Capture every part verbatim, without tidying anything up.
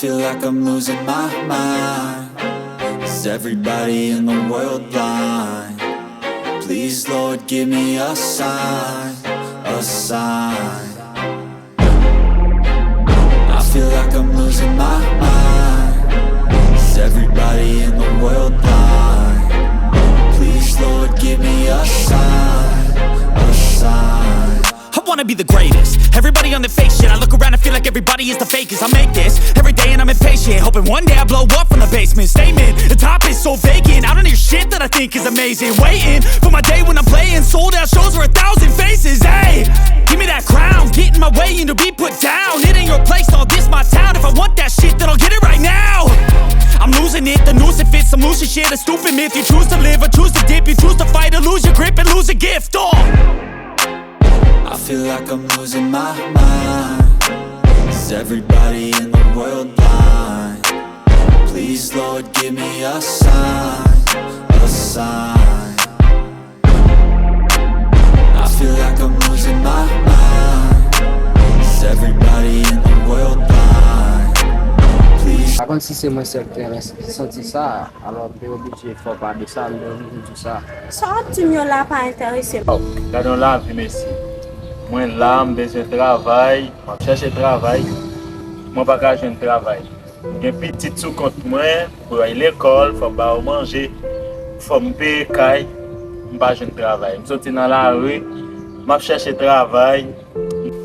Feel like I'm losing my mind. Is everybody in the world blind? Please, Lord, give me a sign, a sign. I feel like I'm losing my mind. Is everybody in the world blind? Please, Lord, give me a sign, a sign. I wanna be the greatest. Everybody on the fake shit. I look around and feel like everybody is the fakest. I make this every day and I'm impatient. Hoping one day I blow up from the basement. Statement, the top is so vacant. I don't hear shit that I think is amazing. Waiting for my day when I'm playing sold out shows for a thousand faces. Hey, give me that crown. Get in my way and you'll be put down. It ain't your place, all this my town. If I want that shit, then I'll get it right now. I'm losing it, the noose it fits. I'm losing shit, a stupid myth. You choose to live or choose to dip. You choose to fight or lose your grip and lose a gift. Oh. I feel like I'm losing my mind. Is everybody in the world blind? Please, Lord, give me a sign, a sign. I feel like I'm losing my mind. Is everybody in the world blind? Please. Pa konn si se mwen sèl ki te santi sa. Alò, m te oblije fè w pa de sa, m te oblije di w sa. Sa w ap di m yo la pa enterese m. Oh, gade yon lavi, mesye. Mwen la, m bezwen travay, m ap chèche travay, mwen pa ka jwenn travay. M gen pitit sou kont mwen, pou yo al lekòl, fò m ba yo manje, fò m peye kay, m pa jwenn travay. M soti nan lari, m ap chèche travay.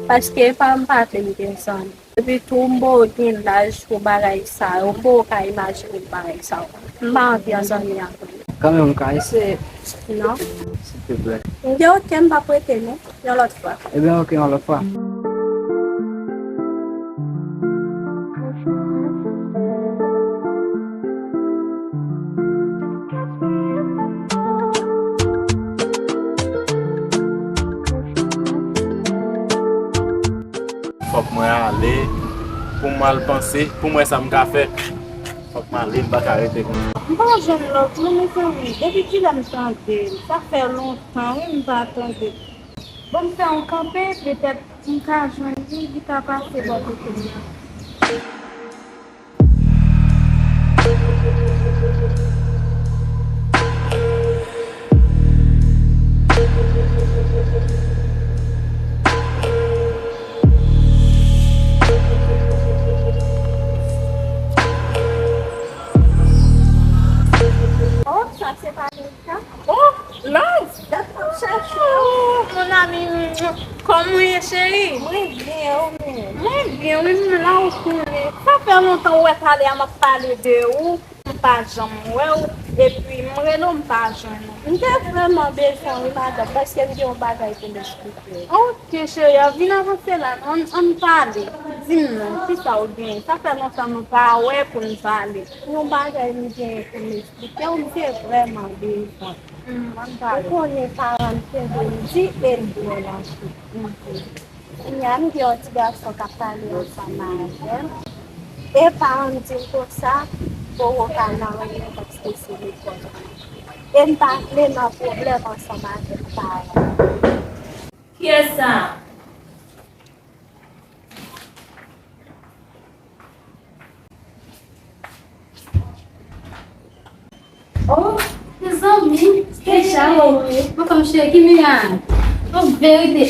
Paske pa m pa vle m gen zanmi. Epi tou, m poko gen laj pou bagay sa yo. M poko ka imajine bagay sa yo. M pa anvi an zanmi avè w. Kanmenm, m ka eseye? Non. Silteplè. Gen okenn m p ap rete non. Yon lòt fwa. Ebyen, oke, yon lòt fwa. Fòk mwen ale pou m al panse, pou m wè sa m ka fè. Fòk m ale, m pa ka rete konsa. M pa jwenn lòt non, mezanmi. Depi kilè m tande l? Sa fè lontan, wi, m pa tande l. Bon, m fè yon kanpe, petèt m ka jwenn li, li ka pase bò kote m nan. Oh, sa se pa Melika? Oh, love! Dat m ap chache w. Oh, mon ami, kòman w ye, cheri? Mwen byen, ou menm? Mwen byen, wi, m la, ou konnen. Sa fè lontan ou wè talè a m ap pale de ou, m pa janm wè w, epi m rele w, m pa jwenn ou. M te vrèman bezwen w, wi, madanm, paske m gen yon bagay pou m eksplike w. Ok, cheri, vin avanse la, ann, ann pale. Di m non, kisa w genyen? Sa fè lontan nou pa wè pou n pale. Yon bagay m genyen pou m eksplike w, m te vrèman bezwen. Mm, ann pale. Ou konnen paran m kenbe m di e m dwe lage. Mm. Kounye a, m gen yon ti gason k ap pale ansanm avè m. E paran m di m konsa, poko ka nan anyen paske se lekòl. E m pa vle nan pwoblèm ansanm avèk paran m. Kiyès sa? Oh, mezanmi, Keisha, oh, mwen kòm cheri, ki miray? Oh, verite.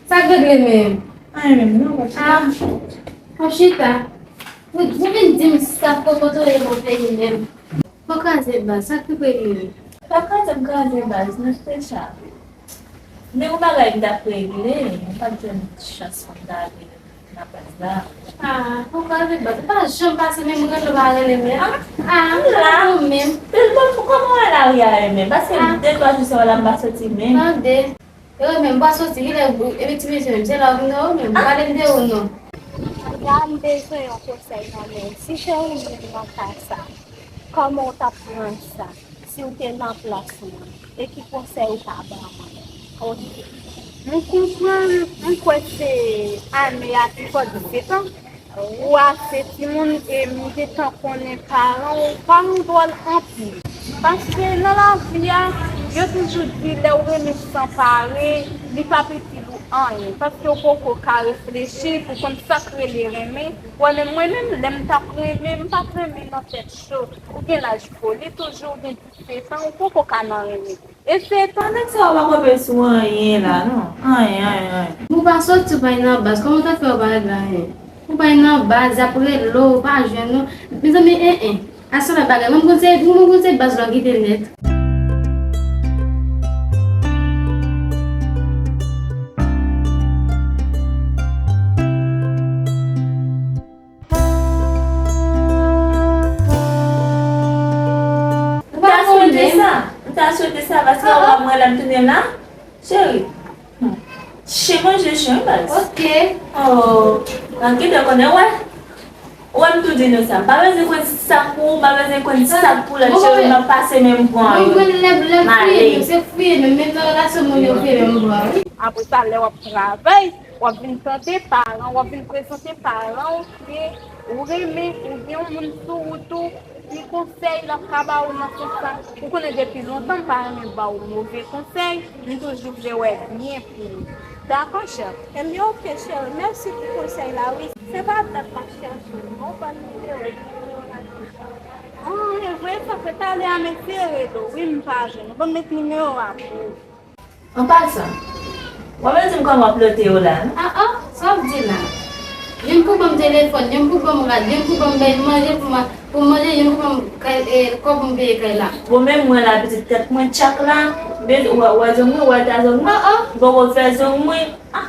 Sa k regle menm? Anyen menm, non, w ap chita. Ah, w ap chita. Ou, ou vin di m sa k poko toye nan peyi menm. Fò kraze baz, sa k pi premye? Pa kraze m kraze baz, non, Keisha. Men yon bagay m t ap regle, m pa t jwenn chans pou m t ale nan baz la. Ah, fò kraze baz, ou pa janm pase menm rele ou pa rele m. Ah, ah, m la. Ou menm. Bon, kòman w wè lari a menm? Paske de twa jou sa w la m pa soti menm. Tande. Yo, men m pa soti, kilè, epi ti mesye menm, se la w vin wè w menm, pale m de ou non. Kounya m bezwen yon konsèy nan men w. Si se ou menm nan ka sa, kòman w t ap pran sa, si w te nan plas mwen, e ki konsèy ou ta ban mwen? Ok. M konprann, m kwè se ane a ki fè w disèt an. Ou ase timoun e m gentan konnen paran w, paran w dwòl anpil. Paske nan lavi a, yo toujou di lè w renmen san pare, li pa itil ou Anyen, paske w poko ka reflechi pou konn sa k rele renmen. Wè, menm mwen menm, lè m t ap renmen, m pa t renmen nan tèt cho. Ou gen laj foli toujou, ou gen disèt an, ou poko ka nan renmen. E se etan nèg sa yo pa kanpe sou anyen la, non. Anyen, anyen, anyen. Ou pa soti, ou pa nan baz. Kòman w ta fè w pa regle anyen? Ou pa nan baz, y ap rele w, ou pa jwenn ou. Mezanmi, en, en. Aswè la bagay, mwen konn se, mwen konn se baz la kite nèt. M ta swete sa. M ta swete sa, paske w ap mwen lè m tounen la. Cheri. Hmm. Chen manje chen, wi, baz. Ok. Oh, nan kite konnen, wè. Wè m tou di nou sa. M pa bezwen konn sak pou ou, m pa bezwen konn sak pou lòt, cheri, m ap pase men m pran yo. Mwen, lè, lè fouye menm, se fouye menm, menm nan relasyon moun yo fouye menm pran, wi. Apre sa, lè w ap travay, w ap vin tande paran, w ap vin prezante paran w ke ou renmen, ou gen yon moun sou wout ou, ki konsèy l ap ka ba ou nan sans sa. Ou konnen depi lontan m pa renmen ba w move konsèy, m toujou vle wè byen pou ou. Dakò, chè? Ebyen, ok, cheri, mèsi pou konsèy la, wi. Se pa dat m ap chèche w, non, ban m nimewo, nimewo la. Ah, e vre, sa fè talè a m eseye rele w, wi, m pa jwenn ou. Ban m met nimewo a pou ou. An pasan, w ap vin di m kòman w ap lote yo la, non? Ah, ah, sa w ap di la? Youn pou ban m telefòn, youn pou ban m rad, youn pou ban m bèy manje pou m, pou m manje, youn pou ban m kay, e, kòb pou m peye kay la. Bon, menm mwen la, pitit tèt mwen tchak la, men w wè, w wè zong mwen, w wè ta zong mwen, ah, ah, m poko fè zong mwen. Ah,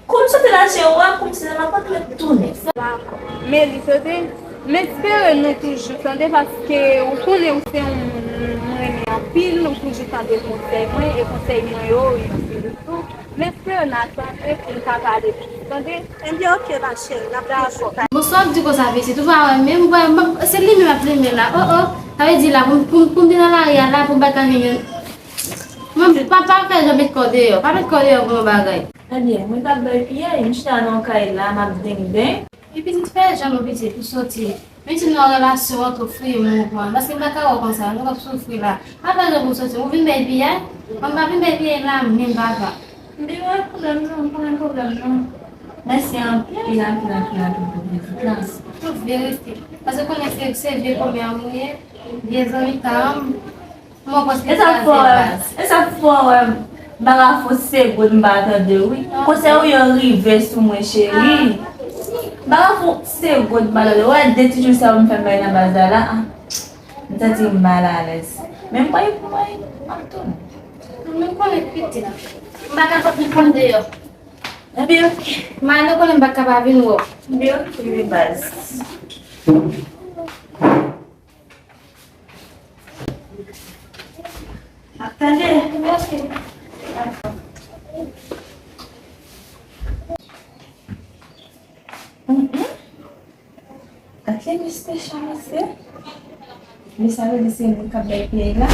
kou m soti la, cheri, w wè kòmsi nan makòt mwen tounen. Dakò. Meli, tande, m espere nou toujou tande, paske ou konnen ou se yon moun mwen renmen anpil, ou toujou tande konsèy mwen, e konsèy mwen yo itil tou. M espere n a tande pou n ka pale plis, tande? Ebyen, ok, ma chérie, n ap toujou pale. Bon, sa w ap di konsa, pitit, ou pa wè menm, m wè, m ap, se li menm ap renmen la, oh, oh, sa vle di la, pou, pou, pou m te nan lari a la, pou m pa t ka jwenn youn. Mwen, pa, pa fè jan met kò deyò, pa met kò deyò pou yon bagay. Ebyen, mwen t ap bay piyay, m chita nan kay la, m ap dengdeng. Epi pitit fè jan nou pitit pou soti. Mete nan relasyon an tou fouye mou pran. Paske m pa ka wè konsa, nou ap soufri la. Pa fè jan pou soti. Ou vin bay piyay? Mwen pa vin bay piyay la, menm papa. M byen wè pwoblèm nan, m pa gen pwoblèm nan. Mèsi anpil, anpil, anpil, anpil pou vizit la. Tout verite. Paske konnen se, se vye kòmè a mwen ye, vye zanmi ta m. E sa k fè w wè, e sa k fè w wè, m pa ka fè yon segonn m pa tande w, wi. Konsèy ou yo rive sou mwen, cheri. M pa ka fè yon segonn m pa tande w. Ou wè de ti jou sa yo m fè m bay nan baz la la, ah, m santi m malalèz. Men m pral, m pral, m ap tounen. Mwen konnen pitit. M pa ka sot vin pran deyò. Ebyen, ok. M ale konnen m pa ka pa vin wè w. Ebyen, ok, wi, baz. Ap tande. Mèsi. Dakò. Mm, mm. Gade mister Charles, mesye. Men sa vle di se moun k ap bay piyay la.